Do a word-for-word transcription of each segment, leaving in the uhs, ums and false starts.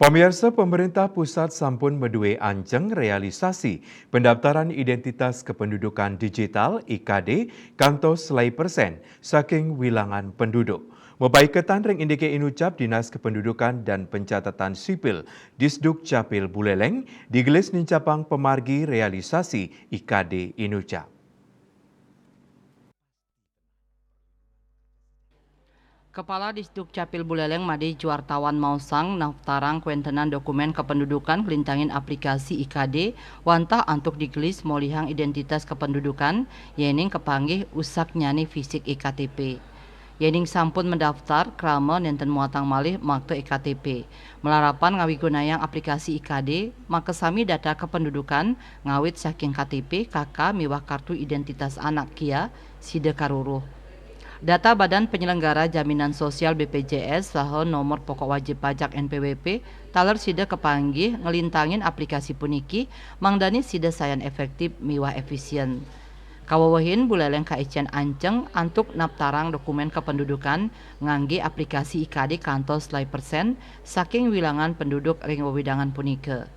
Pemirsa, pemerintah pusat sampun madué anceng realisasi pendaftaran identitas kependudukan digital, I K D, kantos selai persen saking wilangan penduduk. Mapaiketan ring indiké inucap, Dinas Kependudukan dan Pencatatan Sipil, Disduk Capil Buleleng, digelis nincapang pamargi realisasi I K D inucap. Kepala Disduk Capil Buleleng Made Juartawan maosang, naftarang kawéntenan dokumen kependudukan nglintangin aplikasi I K D wantah antuk digelis molihang identitas kependudukan, yéning kapanggih usak nyani fisik I K T P. Yéning sampun madaftar, krama nénten muatang malih makta I K T P. Malarapan ngawigunayang aplikasi I K D, makasami data kependudukan ngawit saking K T P, K K miwah kartu identitas anak, kia, sida karuruh. Data Badan Penyelenggara Jaminan Sosial, B P J S, saha nomor pokok wajib pajak, N P W P, taler sida kapanggih nglintangin aplikasi puniki, mangdané sida sayan éféktif miwah éfisien. Kawewehin Buleleng kaicén anceng antuk naftarang dokumen kependudukan nganggé aplikasi I K D kantos selai persen saking wilangan penduduk ring wewidangan punika.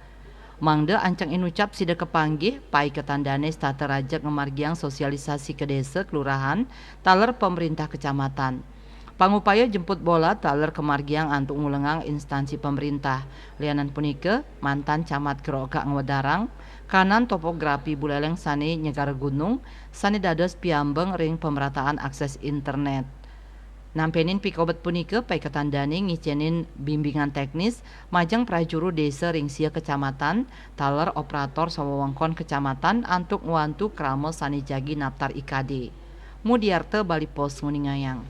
Mangda anceng inucap sida kapanggih, paiketan dané setata rajeg ngamargiang sosialisasi ka désa, kelurahan, taler pamréntah kecamatan. Pangupaya jemput bola taler kamargiang antuk ngulengang instansi pamréntah. Lianan punika, mantan Camat Gerogak ngwedarang, kanan topografi Buleleng sané nyegara gunung, sané dados piambeng ring pamrataan akses internét. Nampénin pikobet punika, paiketan dané ngicénin bimbingan teknis majeng prajuru désa ring sia kecamatan, taler operator sawewengkon kecamatan antuk ngwantu krama sané jagi naftar I K D. Mudiarta, Bali Post, nguningayang.